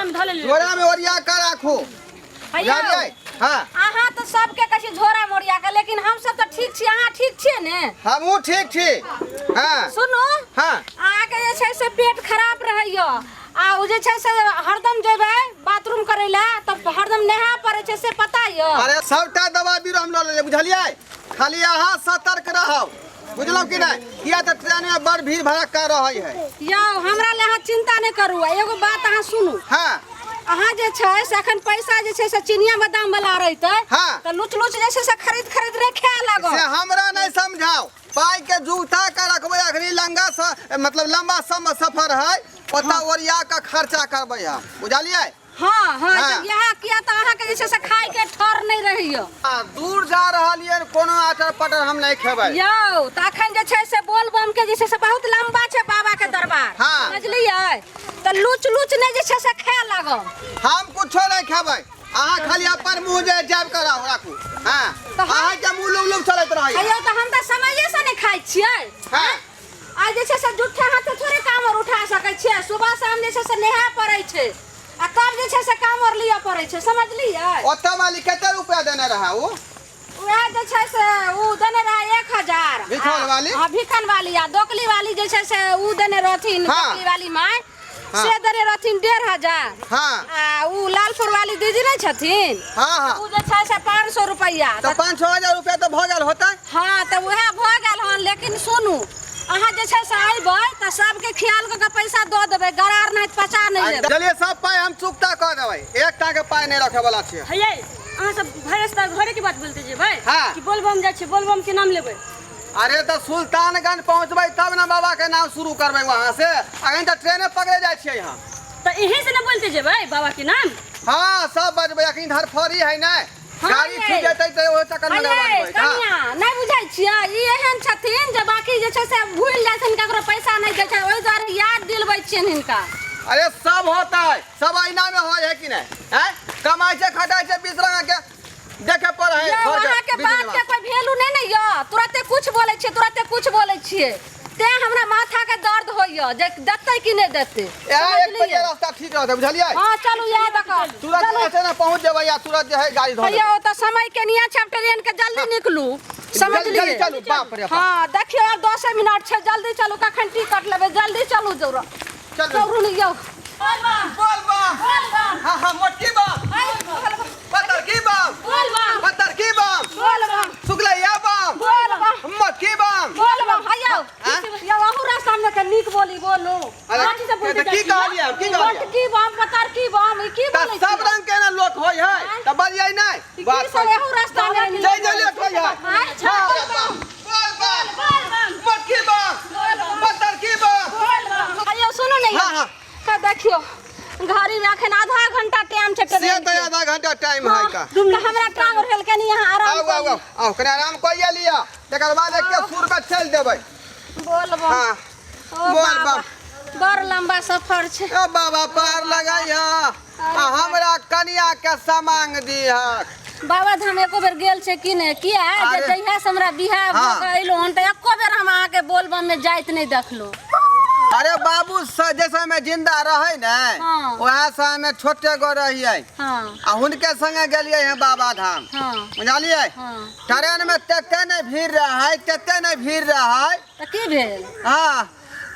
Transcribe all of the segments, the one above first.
में धऽ लेलियै। झोरा में ओरिया के राखू। हैयौ, बुझलियै? हाँ। अहाँ तऽ सबके कहै छी झोरा मोरिया के, लेकिन हम सब तऽ ठीक छी, अहाँ ठीक छियै ने? हमहूँ ठीक छी। हाँ। सुनू। हाँ। अहाँके जे छै से पेट खराब रहैया आ ओ जे छै से हरदम जेबै बाथरूम करै लए तऽ हरदम नहाय पड़ै छै, से पता यऽ? अरे सबटा दवा बीरो हम लऽ लेलियै, बुझलियै? खाली अहाँ सतर्क रहब, बुझलहुँ कि नहि? किया तऽ ट्रेन में बड़ भीड़ भड़क्का रहै है। यौ, हमरा लए अहाँ चिंता नहि करू। आ एगो बात अहाँ सुनू। हाँ। अहाँ जे छै से अखन पैसा जे छै से चिनिया बादाम वाला रहितै हाँ। तऽ लुच लुच जे छै से खरीद खरीद रे खाए लागल। से हमरा नहि समझाओ, पाई के जुगता के रखबै। अखनी लंगा स, मतलब लंबा सम सफर है, ओतऽ ओरिया के खर्चा करबै हम, बुझलियै? हाँ, हाँ, हाँ। तऽ इएह किया तऽ अहाँके जे छै से खाय के ठर नहि रहैया। आ, दूर जा रहल ये, कोनो आटर पटर हम नहि खेबै। यौ, तऽ अखन जे छै से बोल बम के जे छै से बहुत लंबा छै बाबा के दरबार। हाँ। समझलियै? तऽ लुच लुच नहि जे छै से खाए लागब। हम कुछो नहि खेबै, अहाँ खाली अपन मुँह जे जाब के राखू। हाँ। तऽ हम- अहाँके मुँह लुब लुब चलैत रहैया। यौ, तऽ हम तऽ समये से नहि खाइ छियै। हाँ। आ जे छै से जुट्ठे हाथे थोड़े कामर उठा सकै छियै। सुबह शाम जे छै से नहाय पड़ै छै आ तब जे छै से कामर लिअ पड़ै छै, समझलियै? ओतऽ वाली कते रुपया देने रहै ओ? उएह जे छै से उ देने रहै 1000। भिखन वाली? हाँ, भिखन वाली। आ दोकली वाली जे छै से उ देने रहथिन। हाँ। दोकली वाली माय। हाँ। से देने रहथिन 1500। हाँ। आ उ लालपुर वाली दीदी नहि छथिन? हाँ, हाँ। उ जे छै से 500 रुपैआ। तऽ 5-6 हजार रुपया तऽ भऽ गेल होतै। हाँ, तऽ उएह भऽ गेल हन। लेकिन सुनू, अहाँ जे छै से अयबै तऽ सबके ख्याल कऽ के पैसा दऽ देबै, गरार नहि तऽ पचा नहि लेबै। चलिए, सब पाइ हम चुकता कऽ देबै, एकटा के पाइ नहि रखे वाला छियै। हैयै, अहाँ सब भरि रास्ता घरे के बात बोलते जेबै हाँ। कि बोलबम जाइ छियै, बोलबम के नाम लेबै? अरे तऽ सुल्तानगंज पहुँचबै तब ने बाबा के नाम शुरू करबै वहाँ से। अखन तऽ ट्रेने पकड़े जाइ छियै हम। तऽ एही से ने बोलते जेबै बाबा के नाम? हाँ, सब बजबै। अखन धरफड़ी है ने। हाँ। गाड़ी यै। छूट जेतै तऽ ओहि चक्कर में अये, बजबै। हाँ। कनिया, नहि बुझै छियै, ई एहन छथिन जे बाकी जे छै से भूलि जाइ छथिन, ककरो पैसा नहि दै छै, ओहि दुआरे याद दिलबै छियनि हिनका। अरे सब होता है, सब ऐना में होय है कि नहीं? हैं, कमाई छै खटाई छै 20 रंग के देखे पर है। यौ, घर के अहाँके बिजली बात के कोई वैल्यू नहि ने यऽ। तुरते कुछ बोलै छियै, तुरते कुछ बोलै छियै, तें हमरा माथा के दर्द होइया जे देतै कि नहि देतै। इएह 1 बजे समझलियै? रास्ता ठीक रहतै, बुझलियै? हाँ, चलू, इएह दऽ कऽ तुरंत चलू। ऐसे ने पहुँच जेबै या तुरंत जे है गाड़ी धऽ हैया, ओतऽ समय के निया छै, आब ट्रेन के जल्दी निकलू, समझलियै? जल्दी चलू, बाप रे बाप। हाँ, देखियौ, आब 10 मिनट छै, जल्दी चलू। कखन टिकट लेबै? जल्दी चलू, जरूर। चलू। चलू ने यौ। बोल बम। हाँ हाँ, मोटकी बम, पत्थर की बम, पत्थर की बम, शुक्लैया बम, मोटकी बम। हैया यौ, अहू रास्ता में के नीक बोली बोलू। अरे, अथी सब बोलते तऽ की जाइ छियै? कहलियै हम? की कहलियै? मोटकी बम, पतरकी बम, ई की तऽ बोलै सब छियै? रंग के ने लोक होइ है, तऽ बजियै नहि ई बात। की सब एहू रास्ता में जय जय लेट होइ है। अच्छा। हाँ, बोल बम, मोटकी बम, पत्थर की बम। हैया, सुनू ने। हाँ, हाँ। का देखियो, घड़ी में अखन आधा घंटा टाइम छै से ट्रेन तऽ के। आधा घंटा टाइम है का। तऽ हमरा टांग भेल, कनी यहाँ आराम आउ आउ आउ आउ, कनि आराम कइए लिअ, तकर बाद एके सुर में चलि देबै। बोल बम। हाँ। ओ बोल बाबा, बम। बड़ लंबा सफर छै। ओ बाबा पार लगैया आ हमरा कनिया के समांग दिहक। बाबा धाम एको बेर गेल छै कि नहि? किया जे अरे। जहिया से हमरा बियाह भऽ हाँ। के अयलहुँ हन तऽ एको बेर हम अहाँके बोलबम में जाइत नहि देखलहुँ। अरे बाबू जे समय में जिंदा रहे ने, हाँ। वएह समय में छोटे गो रहियै आ हुनके संगे गेलियै हैं बाबा धाम। बुझलियै? हाँ। ट्रेन में तते नहि भीड़ रहै, तते नहि भीड़ रहै। तऽ की भेल? हाँ,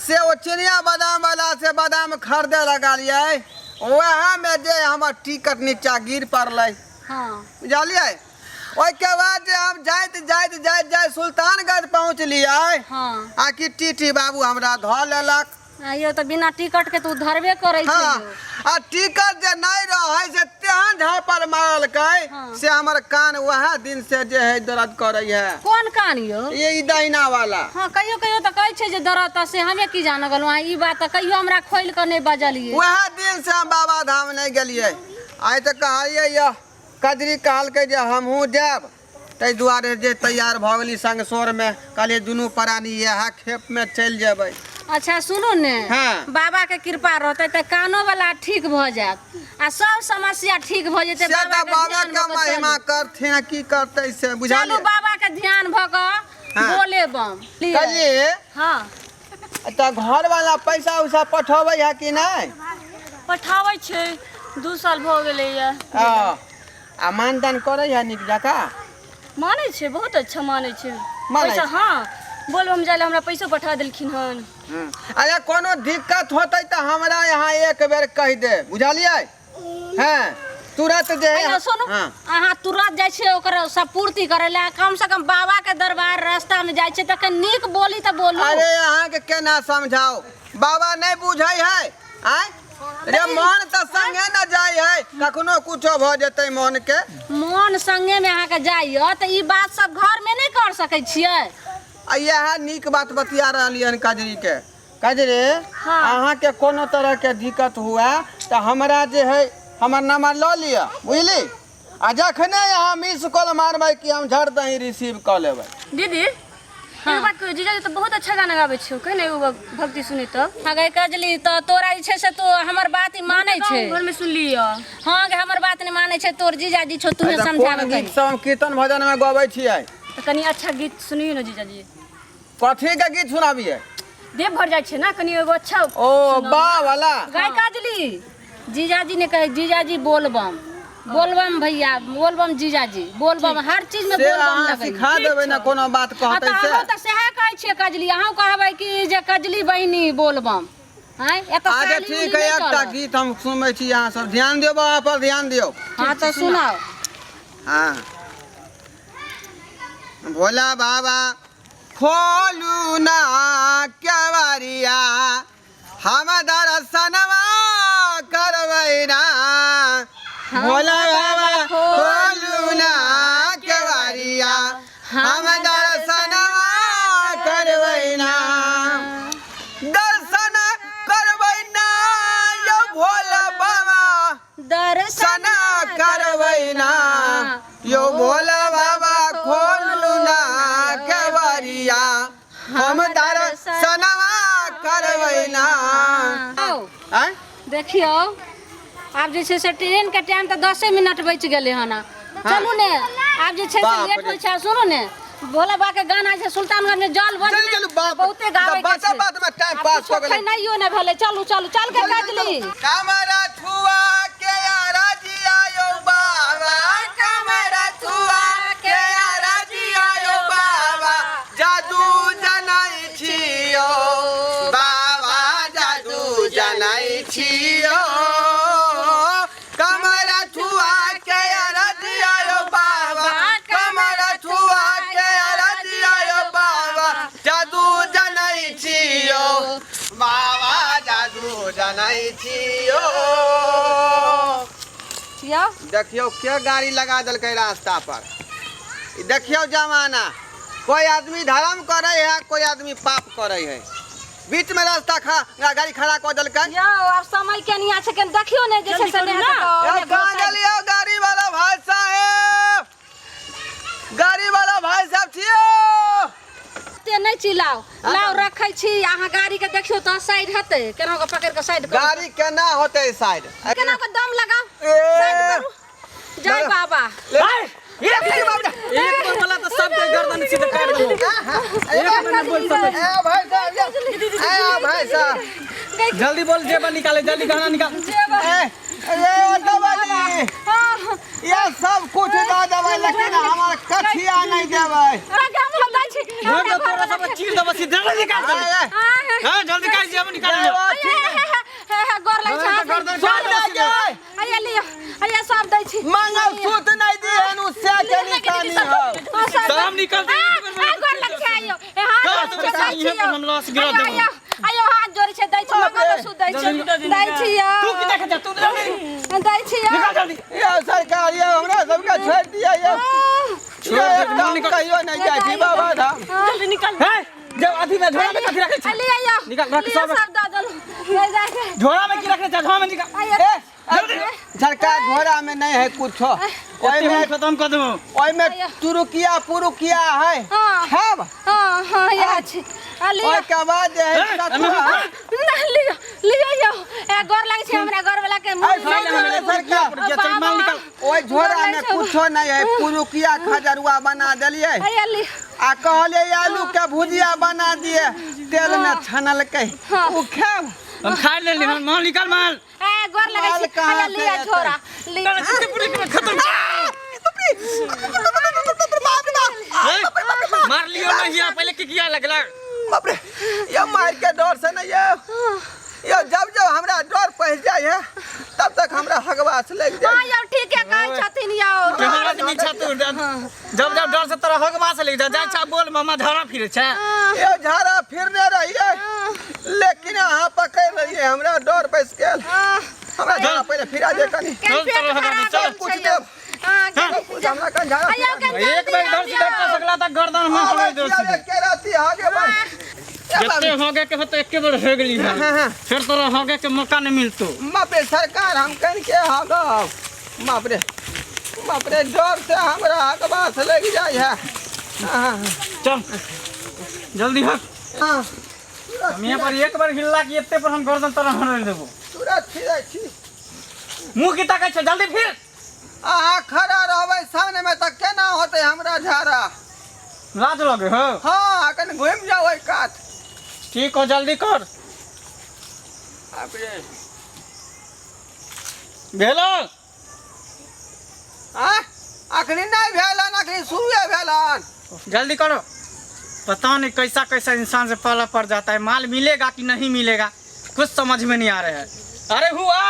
से ओ चिनिया बादाम वाला से बादाम खरीदे लगलियै, वएह में जे हमर टिकट नीचा गिर पड़लै। बुझलियै? ओहिके बाद जे हम जाइत जाइत जाइत जाइत सुल्तानगंज पहुँचलियै, आ कि टीटी बाबू हमरा धऽ लेलक। आइयो तऽ बिना टिकट के तू धरबे करै छै। हाँ। यौ। आ टिकट जे नहि रहै से तेहन झापड़ मारलकै, से हमर कान वएह दिन से जे है दर्द करै है। कोन कान यौ? ये ई दहिना वाला। हाँ, कहियो कहियो तऽ कहै छै जे दर्द, तऽ से हमे की जान गेलहुँ। अहाँ ई बात तऽ कहियो हमरा खोलि कऽ नहि बजलियै। वएह दिन से हम बाबा धाम नहि गेलियै। आइ तऽ कहलियै यऽ, कजरी कहलकै जे हमहूँ जायब, ताहि दुआरे जे तैयार भऽ गेली संग सोरमे, कहलियै दुनू प्राणी इएह खेपमे चलि जेबै। अच्छा, सुनू ने। हाँ। बाबा के कृपा रहतै तऽ कानो वाला ठीक भऽ जायत आ सब समस्या ठीक भऽ जेतै। से तऽ बाबा के बाबा ध्यान के भऽ कऽ महिमा चलू। करथिन आ की करतै से। चलू। बुझलियै? बाबा के ध्यान भऽ कऽ बोले बम। कहलियै, तऽ घरवाला पैसा उसा पठबै है कि नहि? पठाबै छै। 2 साल भऽ गेलैया। आ आ मानदान करै है नीक जकाँ? मानै छै, बहुत अच्छा मानै छै। मानै पैसा छै? हँ, बोलबम जाय लए हमरा पैसो पठा देलखिन हन। अरे, कोनो दिक्कत होतै तऽ हमरा यहाँ एक बेर कहि दे, बुझलियै? हँ, तुरंत जे है। अरे सुनू। हाँ। अहाँ तुरंत जाइ छियै ओकर सब पूर्ति करै लए। कम से कम बाबा के दरबार रास्ता में जाइ छियै तखन नीक बोली तऽ बोलू। अरे, अहाँके केना समझाओ, बाबा नहि बुझै है। आय रे, मन तऽ संगे न जाइ है, कखनो कुछो भऽ जेतै मन के। मोन संगे में अहाँके जाइए तऽ ई बात सब घर में नहि कर सकै छियै? आ इएह नीक बात बतिया रहलियै हन कजरी के। कजरी, हाँ। अहाँके कोनो तरहके दिक्कत हुए तऽ हमरा जे है हमर नंबर लऽ लिअ, बुझली? आ जखने अहाँ मिस कॉल मारबै कि हम झट दही रिसीव कऽ लेबै। दीदी, एक बात कहियो, जीजाजी तऽ बहुत अच्छा गाना गाबै छै, कहि ने एगो भक्ति सुनै तऽ। हँ गै कजली, तऽ तोरा जे छै से तू हमर बात ही मानै छै? गाँव घरमे सुनलियै। हँ गे, हमर बात नहि मानै छै। तोर जीजाजी छौ, तूहे अच्छा, समझाबै। कोन कही। गीत सब हम कीर्तन भजनमे गबै छियै? तऽ कनि अच्छा गीत सुनियौ ने जीजाजी। कथी के गीत सुनाबियै? देवघर जाइ छै ने, कनि एगो अच्छा ओ बा वाला। गाय काजली, जीजाजी ने कहे, जीजाजी बोलबम, बोलबम भैया, बोलबम जीजाजी, बोलबम, हर चीज में से बोलबम अहाँ लगै। सिखा देबै ने, कोनो बात हाँ, कहतै तऽ से। अहूँ तऽ सएह कहै छियै कजली, अहूँ कहबै कि जे कजली बहिनी बोलबम। आँय, एतऽ अच्छा, साली ठीक उली है। नहि एकटा चलत। गीत हम सुनबै छी, अहाँ सब ध्यान दियौ, बाबा पर ध्यान दियौ। हाँ, तऽ सुनाउ। हाँ, भोला बाबा खोलू ना केवरिया, हम दर्शनवा करबै ना। भोला बाबा खोलू ना केवरिया, हम दर्शनवा करबै ना। दर्शन करबै ना यौ भोला बाबा, दर्शन सना करबै ना यो भोला बाबा, खोलू ना केवरिया, हम दर्शनवा करबै ना। आउ। आँय? देखियौ, आब जे छै से ट्रेनके टाइम तऽ 10 मिनट बचि गेलै हन। चलू ने, आब जे छै से बाप लेट रे। होइ छै। सुनू ने, भोला बाबा के गाना छै, सुल्तानगंज में जल बज चलि गेलू बाप। बहुते गाबै के बात छै। बात में टाइम आब पास कुछो हो गेलै। खेनाइयो नहि भेलै। चलू चलू, चल के कजली। कमरा छुआ के राजिया यो बाबा, कमरा छुआ के राजिया यो बाबा, जादू जनाई छियो बाबा, जादू जनाई छियो। कमरा छुआ के राजिया यो बाबा, कमरा छुआ के राजिया यो बाबा, जादू जनाई छियो बाबा, जादू जनाई छियो। यौ। देखियौ, के गाड़ी लगा देलकै रास्ता पर। ई देखियौ जमाना, कोई आदमी धर्म करे है, कोई आदमी पाप करे है। बीच में रास्ता खा गाड़ी खड़ा कऽ देलकै। यौ, आब समय केनिया छै, कनि देखियौ ने जे छै से जल्दी करू नहि ना। हेतै ए, तऽ कहाँ गेलियौ गाड़ी वाला भाई साहेब? गाड़ी वाला भाई साहब छियौ? एते नहि चिल्लाउ। लाउ, रखै छी। अहाँ गाड़ी के देखियौ तऽ साइड हेतै? केना कऽ पकड़ि कऽ साइड करू। गाड़ी केना होतै साइड? केना कऽ दम लगाउ, ए। साइड करू। जय बाबा। एक एक बार बोला तो सबके गर्दन सीधे काट देबो। एक बार नहीं बोल सकै। ए भाई साहब, ए भाई साहब। जल्दी बोल, जेबर निकाले, जल्दी गहना निकाल। ए ए दबाई ये सब कुछ दऽ देबै, लेकिन हमर कथिया नहि देबै। घर तो तोरा सब चीर देबो सीधे। जल्दी निकाल जल्दी। ए, ए, हां, जल्दी काट, जेबर निकाल। ए, ठीक है। गोर लगै छै। गर्दन सब काट दऽ दे। आइए लिअ, आइए, सब दै छी। मंगलसूत्र नहि दिहन, उ से के निशानी हौ। सब निकल दे। गोर लगै छै, आइयो। ए, हाथ कर जोड़ै तो छै, दै इहे छी पर हम लॉस गिरा आइयो, देबो। आइयो, आइयो, हाथ जोड़ै छै, दै छी। मंगलसूत्र दै छी, दै छी यौ। तू की देखे जा तू? जल्दी दै छी यौ। निकाल जल्दी। यौ सरकार, यौ, हमरा सबके छोड़ि दिअ यौ। छोड़ दे, एकदम निकाल। कहियो नहि जाइ छी बाबा धाम। जल्दी निकाल। हे, जब अथी में झोला में कथी रखे छी? लिअ यौ। निकाल, रख लिअ, सब। सब दऽ देलहुँ। ले जाके। झोला में की रखने छै? झोला में निकाल। आइयो। ए, सरकार, झोरा में नहीं है कुछो। एते ओहिमे हम खत्म कर देबो। ओहिमे तुरुकिया पुरुकिया है। हाँ। खाब? हाँ हाँ, इएह छी। आ लिअ। ओहिके बाद जे है ए, सतुआ। ना, लिअ लिअ यौ। ए, गोर लागै छै हमरा घर वाला के मुँह। ऐ, खाइ ले सरकार, सरकार, चल माल निकाल। ओहि झोरा में कुछो नहीं है। पुरुकिया खजरुआ बना देलियै आइयो लिअ। आ कहलियै आलू के भुजिया बना दिए, तेल में छनलकै, हाँ। उ खाब? हम खा लेली हम। माल निकाल, माल। ए। आय गोर लगै माल छी। कहाँ हैया से लिअ एतै? झोरा लिअ। खत्म। मार लियो नहीं है, पहले की किया लगला? बाप रे, ये मार के डर से नहीं ये ये जब जब हमरा डर पहुंच जाए है तब तक हमरा हगवास लग जाए। हां यौ ठीक है कहै छथिन यौ। केहन आदमी छ तू? जब जब डर से तोरा हगवास लग जा जा छा बोल मामा झाड़ा फिरे छे। ये झाड़ा फिरने रहिए लेकिन अहाँ पकड़ रहिए, हमरा डर बैस गेल। हमरा झाड़ा पहले फिरा दे कनी। चल तोरा हगवा दे, चल। पूछ देब। हां पूछ हमरा कन झाड़ा। आयो कन एक बार इधर से डर सकला त गर्दन में हवे दो सीधे। के राती आगे बढ़ जते हो गए के हो तो एके बार हो गेली है। हाँ, हाँ। फिर तोरा हो गए के मौका नहीं मिलतो। बाप रे सरकार हम कन के हगब। बाप रे बाप रे, डर से हमरा हगवास लग जाए है। हाँ, चल जल्दी हक। हाँ। हम यहाँ पर एक बार हिलला कि एते पर हम गर्दन तोरा हरल देबो। तुरंत फिरै छी। मुंह की ताकै छ, जल्दी फिर। अहाँ खड़ा रहबै सामने में तऽ केना होतै हमरा झाड़ा? लाज लगे हो? हाँ, कनि घुमि जाउ ओहि कात। ठीक हो, जल्दी कर। बाप रे। भेलो? आँय? अखनी नहि भेल हन, अखनी शुरुए भेल हन। जल्दी करो। पता नहीं कैसा कैसा इंसान से पाला पड़ जाता है, माल मिलेगा कि नहीं मिलेगा कुछ समझ में नहीं आ रहा है। अरे हुआ?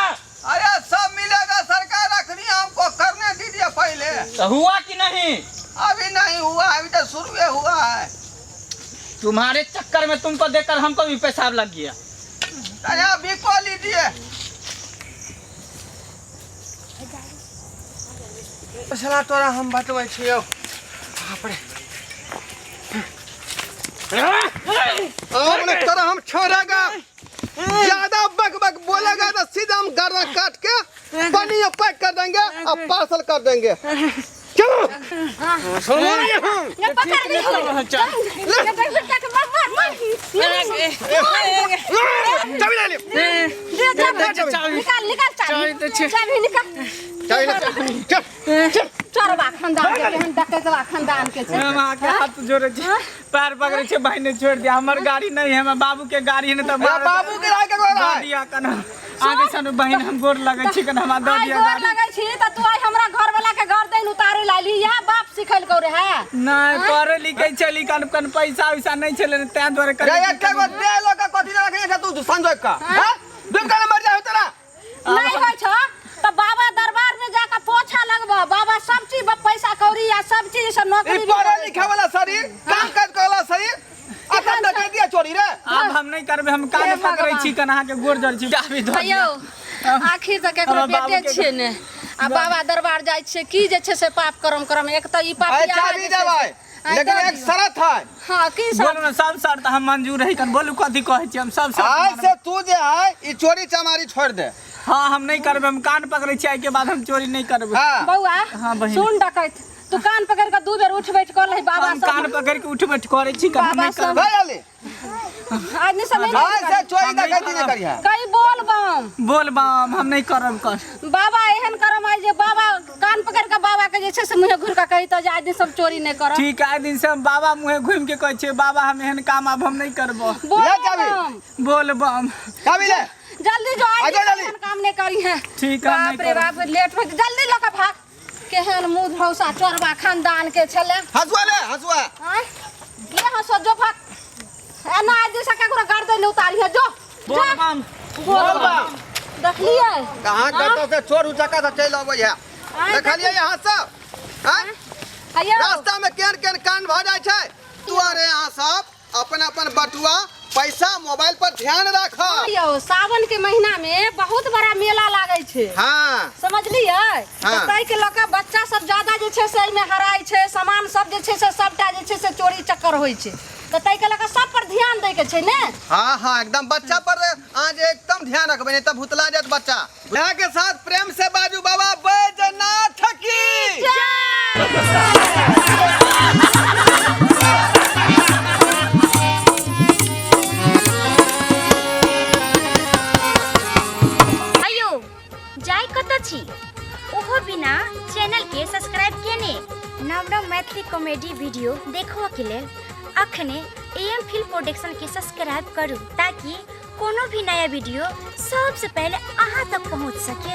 अरे सब मिलेगा सरकार, अखनी हमको करने दीजिए पहले। तो हुआ कि नहीं? अभी नहीं हुआ, अभी तो शुरुए हुआ है। तुम्हारे चक्कर में तुमको देखकर हमको भी पेशाब लग गया। अरे अभी को लीजिए। साला तोरा हम बतबै छियौ। बाप रे। और तोरा हम छोड़ेगा, ज्यादा बक बक बोलेगा तो सीधा हम गर्दन काट के पानी में पैक कर देंगे और पार्सल कर देंगे। चलो ये पकड़ लियो। ले। ये देख बेटा के मार मार मार। चाबी ले ले। दे दे चाबी। निकाल निकाल चाबी। चाबी निकाल। चाबी ले, चल चल। चोरबा खानदान के हम डकैतबा खानदान के छै। हम आके हाथ जोड़े छी, पैर पकड़े छी, भाई ने छोड़ दिया। हमर गाड़ी नहीं है, हमर बाबू के गाड़ी है, नहीं तो ए, बाबू के राय के गोर है। दिया कना आगे सन बहन हम गोर लगै छी कना हमरा दऽ आइ दिया गोर गाड़ी। लगै छी त तू आइ हमरा घर वाला के घर दैन उतारे लाली, इएह बाप सिखल को रहे। नहीं पढ़े लिखे छली कन कन पैसा वैसा नहीं छले तैं दुआरे रे कन एक गो दे लोग के कथी रखने छै तू संजोग का? हां, डूब के मर जाय तोरा। नहीं होइ छ त बाबा दरबार में जाके पोछा लगबा, बाबा सब चीज पैसा कौड़ी या सब चीज से नौकरी ई भी पढ़े करै लिखे वाला शरीर, काम काज करे वाला शरीर, आ तब डकैती दिया चोरी रे। आब हम नहीं करबे, हम कान हे पकड़ै छी भगवान। कन अहाँ के गोर जड़ छी चाबी दऽ यौ दिया। आखिर तऽ केकरो हमर बाबू बेटे के छियै ने, आ बाबा दरबार जाइ छियै की जे छै से पाप करम करम एक तऽ ई अरे पापिया चाबी देबै लेकिन एक शर्त है। हाँ की शर्त? बोलू ने सब शर्त हम मंजूर है कन बोलू कथी कहै छी हम सब शर्त आज मानबै। से तू जे है ई चोरी चमारी छोड़ दे। हाँ हम नहीं करबे, हम कान पकड़ै छी, एहि के बाद हम चोरी नहीं करबे। हाँ बौआ हाँ, बहिन। सुन डकैत, तू कान पकड़ के दू बेर उठ बैठ कर लही बाबा हम सब। कान पकड़ के उठ बैठ करै छी कन हम बाबा नहीं सब। करबै। भाई अली आदमी सब नहीं आज से चोरी हम नहीं डकैती नहीं करब। करिहा। कई बोल बम बोल बम हम नहीं करब कर। बाबा एहन करम आइ जे बाबा कान पकड़ के बाबा के जे छै से मुँहे घुर के कही तऽ जे आइ दिन सब चोरी नहीं करब। ठीक है, आइ दिन से हम बाबा मुँहे घुमि के कहै छियै बाबा हम एहन काम आब हम नहीं करबो। बोल ले चाबी। बम बोल बम चाबी ले जल्दी जो आइ आ दिन जाओ सब जल्दी। एहन काम नहीं करी है। ठीक है, हम बाप नहीं रे करब। बाप लेट हो जल्दी लऽ के भाग। केहन मुँह धौसा चोरबा खानदान के छलै। हंसुआ ले हंसुआ। आँय ले हंसुआ जो भाग। एना आइ दिन से केकरो गर्दन नहीं उतारी है जो। बोल बम बोल बम देखलियै कहाँ कतौ से चोर उचक्का से चलि अबै है। आँय, देखलियै यहाँ सब? आँय? हैयौ। रास्ता में केहन केहन कांड भऽ जाइ छै। तू अरे यहाँ सब अपन अपन बटुआ पैसा मोबाइल पर ध्यान राख। यौ सावन के महीना में बहुत बड़ा मेला लागै छै। हाँ समझलियै? हाँ। तऽ ताहि के लऽ कऽ बच्चा सब ज्यादा जे छै से एहिमे हराइ छै, सामान सब जे छै से सबटा जे छै से चोरी चक्कर होइ छै, तऽ ताहि के लऽ कऽ सब पर ध्यान दै के छै ने। हाँ हाँ एकदम बच्चा पर आज एकदम ध्यान रखबै नहीं तब भुतला जात बच्चा। यहाँ के साथ प्रेम से बाजू बाबा बैजनाथ की जय। अयो जाय कतऽ छी ओहो बिना चैनल के सब्सक्राइब केने नव नव मैथिली कॉमेडी वीडियो देखबऽ के लेल अखने एम फिल्म प्रोडक्शन के सब्सक्राइब करू ताकि कोनो भी नया वीडियो सबसे पहले अहाँ तक पहुँच सके।